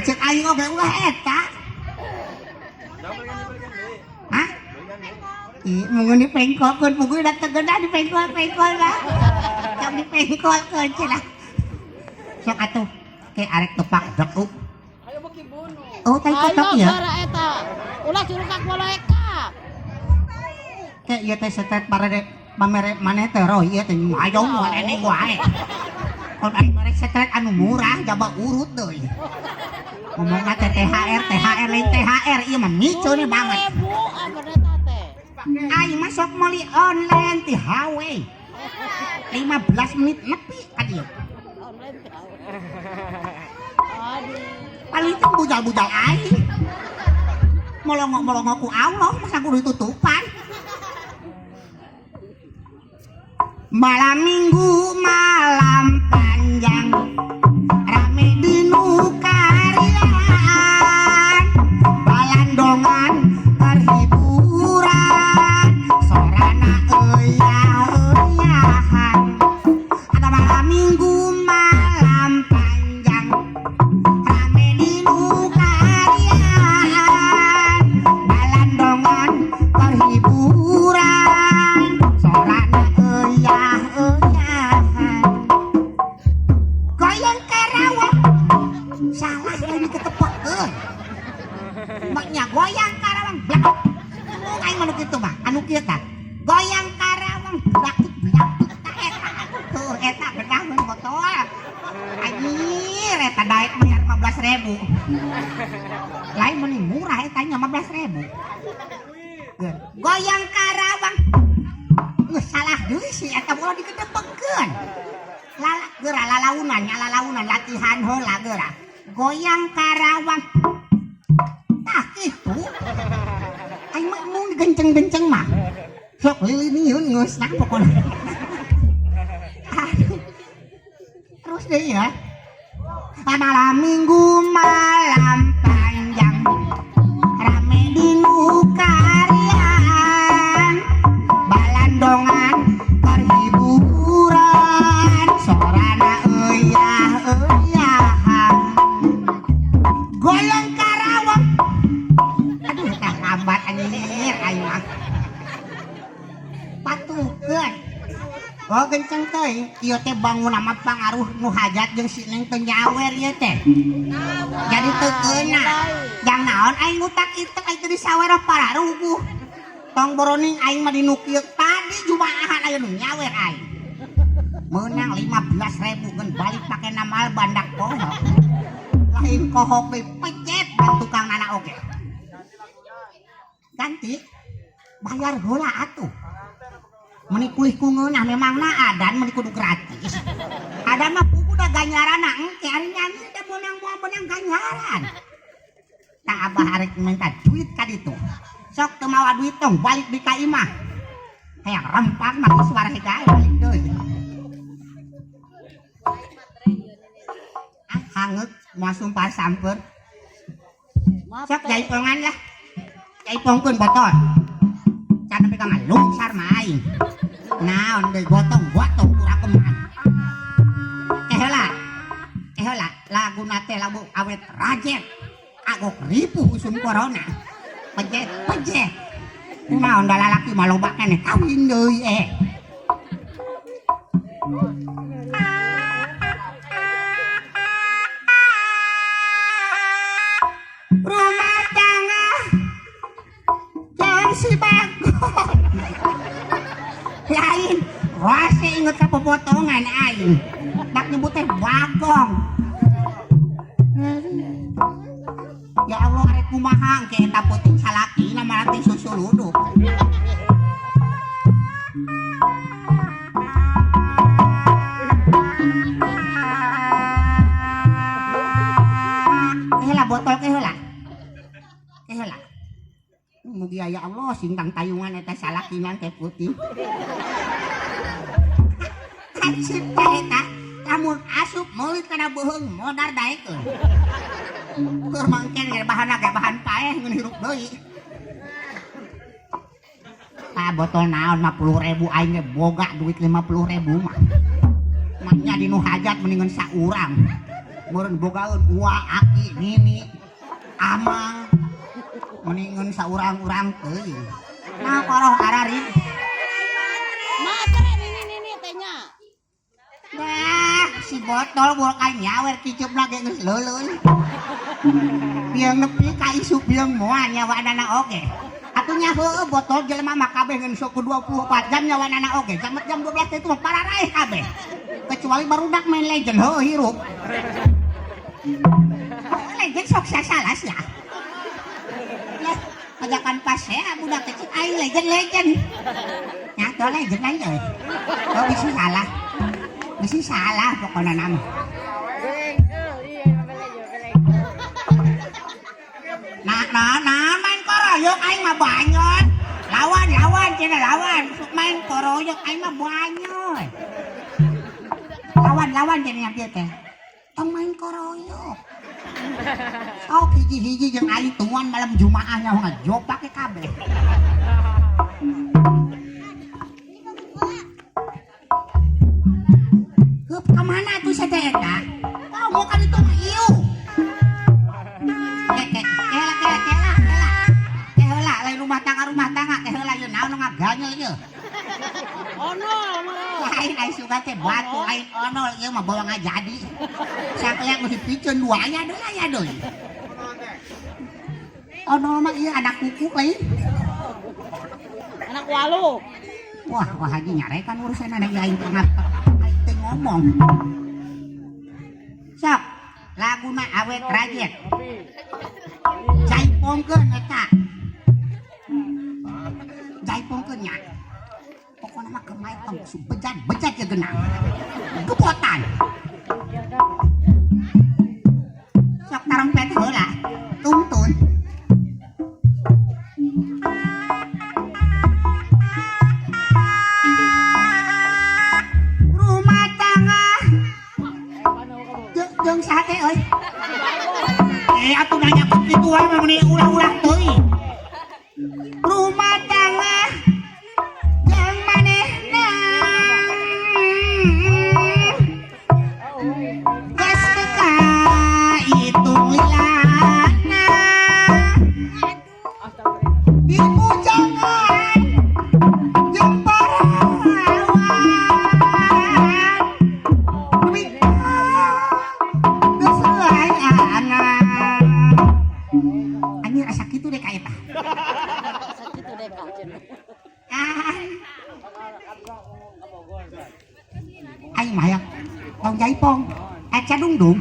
Cek aing oge ulah eta. Hah? Ih, mungkin dipengkolkeun, mungkin da teu geunah dipengkol-pengkol lah. Sok dipengkolkeun cenah. Sok atuh, ke arek tepak dekuk. Ayo beuki bunuh. Oh, tai kotok Ayo ya. gara eta. Ulah curugak boleka. Ke ieu teh setet parede pamere maneh teh roh ieu teh mayong moal eneng wae. Kon aing mere setret anu murah jaba urut deui. Ngomongna teh THR, THR lain THR ieu mah miceun banget. Ribu abad eta teh. Aing mah sok meuli online ti HW. 15 menit nepi ka dieu. Online teh. Aduh. Paling teh bujal-bujal aing. Molongok-molongok ku Allah masa kudu ditutupan. Malam minggu malam panjang rame di Nukariaan, balandongan terhiburan sorana euya-euyahan. Ada malam minggu malam panjang rame di Nukariaan, balandongan terhiburan sorana euya-euyahan. Goyang Karawang salah ini ketepekeun. Maknya goyang Karawang blak. Oh, aing mah nu kitu mah, anu kieu tah. Goyang Karawang blak blak tah eta. Tuh eta gedaheun botol. Anjir eta daek bayar 15.000. Lain meni murah eta nya 15.000. Goyang Karawang. Geus salah deui si eta ulah dikedepekeun. Lala geura lalaunan nya lalaunan latihan heula geura. Goyang Karawang. Tah kitu. Aing mah mun digenceng-genceng mah. Sok liliniun geus nah pokona. Aduh. Terus deh ya. Malam minggu malam panjang rame di Nukariaan, balandongan terhiburan sorana euya-euyahan. Goyang Karawang. Aduh, tah lambat anjir aing mah. Patuhkeun. Oh genceng teuing, ieu teh bangun nama pangaruh nu hajat jeung si Neng teu nyawer ieu teh. Jadi teu keuna. Jang naon aing ngutak itek aing teu disawer pararuguh. Tong boroning aing mah di nu kieu tadi jumaahan aya nu nyawer aing. Menang 15.000 geun balik pake namal bandak kohok. Lain kohok deui pecet ban tukang nana oge. Ganti bayar heula atuh. Meni kulih ku ngeunah memangna adan meni kudu gratis. Adan mah pugu da ganjaranna engke ari nyanyi teh meunang moal meunang ganjaran. Tah abah arek minta duit ka ditu. Sok teu mawa duit tong balik di ka imah. Hayang rempak mah geus wareh gawe balik deui. Ah hangeuk moal sumpah samper. Sok jaipongan lah. Jaipongkeun botol. Can nepi ka ngalungsar mah aing. Naon deui gotong-gotong kurang keman. Eh heula. Eh heula, laguna teh lagu awet rajet. Agok ripuh usum corona. Pejet, pejet. Kunaon da lalaki mah loba keneh kawin deui eh. Rumah tangga jangan si Bagong. Lain, rasa inget ka pepotongan aing. Dak nyebut teh Bagong. Ya Allah arek kumaha engke eta peuting salakina mah teh susuluduk. Heula botol ke heula. Ke heula. Mugi ya Allah sintang tayungan eta salakina teh putih. Hansip teh eta lamun asup meulit kana beuheung modar daekeun. Keur mangken ge bahanna ge bahan paeh ngeun hirup deui. Tah botol naon 50.000 aing ge boga duit 50.000 mah. Maknya di nu hajat mendingan saurang. Meureun bogaeun ua aki nini amang mendingan saurang-urang teuing. Nah koroh ararin. Matre nini nini teh nya. Dah si botol bukan aing nyawer ciceup lagi geus leuleun. Biang nepi ka isu biang moal nyawanana oge. Atuh nya heueuh botol jelema mah kabeh ngeun sok 24 jam nyawanana oge. Jam jam 12 teh itu mah pararaeh kabeh. Kecuali barudak main legend heueuh hirup. Legend sok sasalah sia. Lah ajakan pasea budak kecil aing legend legend. Nya teu legend aing euy. Oh bisi salah. Bisi salah pokona nama. Nah, nah, nah, main koroyok aing mah banyol. Lawan, lawan, cenah lawan. Sok main koroyok aing mah banyol. Lawan, lawan cenah yang kieu teh. Tong main koroyok. Sok hiji-hiji jeung aing tungan malam Jumaah nyaho ngajopak kabeh. Heup ka mana atuh sia teh eta? Oh, mau kan itu mah ieu. Kela kela kela kela. Kela lain rumah tangga teh heula ieu naon ngaganyel ieu. Onol meureun. Lain ai suka teh batu lain onol ieu mah bawa ngajadi. Sakalian mesti piceun dua aya deui aya deui. Onol mah ieu anak kuku lain. Anak walu. Wah, wah haji nyarekan urusan anak aing tengah aing teh ngomong. Sok, laguna awet rajet. Jaipongkeun eta. Jaipongkeun nya. Pokona mah kemai tong bejat-bejat ye genang. Gepotan. Sok tarompet heula. Tungtun. Rumah tangga. Jeung saha teh euy? Atuh nanya ku kitu wae mah meuni ulah-ulah teuing. Rumah tangga jeung manehna. Geus teu kaitung lilana. Dipujangan jeung parawan. Duit geus lain anak. Anjir asa kitu deh ka eta. Asa kitu deh ka cenah. Aing mah hayang tong jaipong. Cadungdung.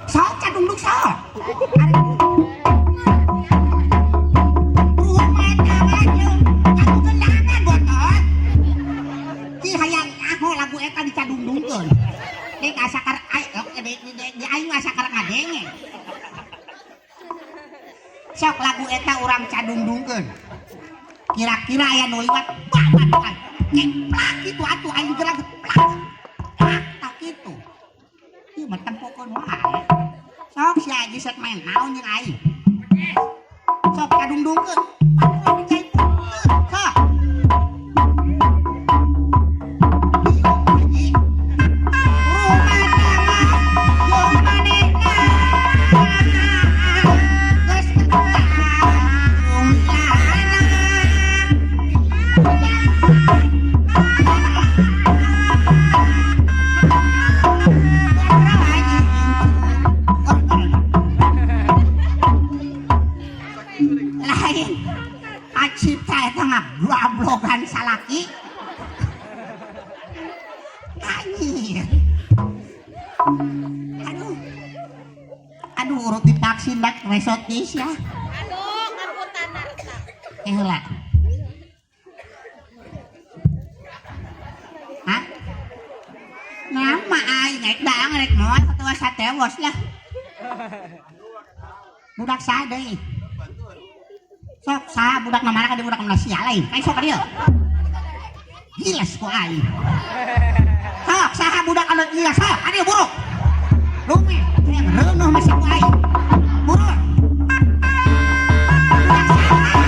Sok cadungdung sok. Rumah tangga jeung atuh gendangan botol. Ki hayang nyaho lagu eta dicadungdungkeun. Dek asa kar di aing mah asa kar ngadenge. Sok lagu eta urang cadungdungkeun. Kira-kira aya nu liwat babat. Ceplak kitu atuh aing gerak plak. Plak tak kitu. Ieu mah tempokeun wae. Sok si Haji set main naon jeung aing. Sok cadungdungkeun. Patuh dijaipongkeun. Sok. Haji. Rumah tangga jeung manehna. Geus teu kaitung lilana. Lain acipta eta ngablogan salaki. Anjir. Aduh. Aduh urut divaksin dak resotis ya. Aduh, kamputan eta. Heula. Hah? Nama aing rek daang rek moal katawa satewos lah. Budak saha deui? Sok saha budak mana ka budak mana sia lain. Aing sok ka dieu. Gilas ku aing. Sok saha budak anu gilas sok ka dieu buruk. Rumi, yang reunuh masih ku aing. Buruk. Budak saha?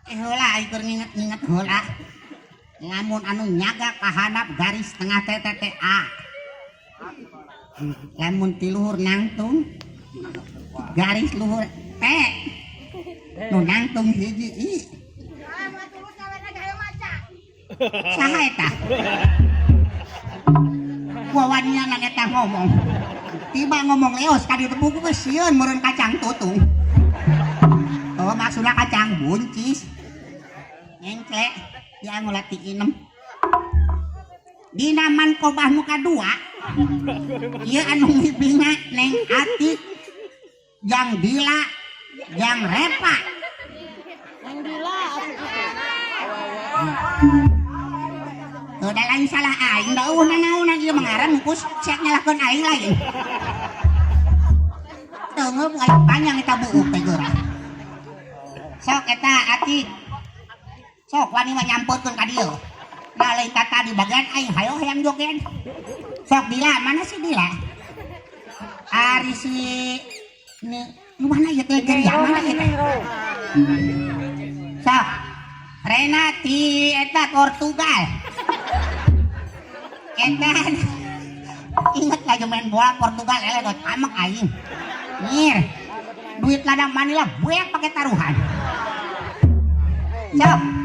Eh heula aing keur nginget-nginget heula. Lamun anu nyaga kahandap garis tengah TTTA. Lamun ti luhur nangtung garis luhur T. Nu nangtung hiji I. Saha eta? Wawanian eta ngomong. Tiba ngomong leos ka ditu buku geus sieun meureun kacang tutung. Oh maksudna kacang buncis. Nyengklek dia ngulat inem. Dina manqobah nu kadua ieu anu ngibingna Neng Atik jang Dila jang Repa. Neng Dila atuh kitu. Teu da lain salah aing da eueuh nanaonan ieu mangaran kus siak nyalahkeun aing lain. Teungeup aing panjang eta buuk teh geurah. Sok eta Atik. Sok wani mah nyampeutkeun ka dieu. Da lain ka tadi bagian aing hayo hayang joget. Sok Dila, mana si Dila? Ari si ni nu mana ieu teh geria mana ieu teh? Sok Rena ti eta Portugal. Eta inget lagi main bola Portugal eleh dot amek aing. Nyir. Duit ladang Manila buek pakai taruhan. Sok.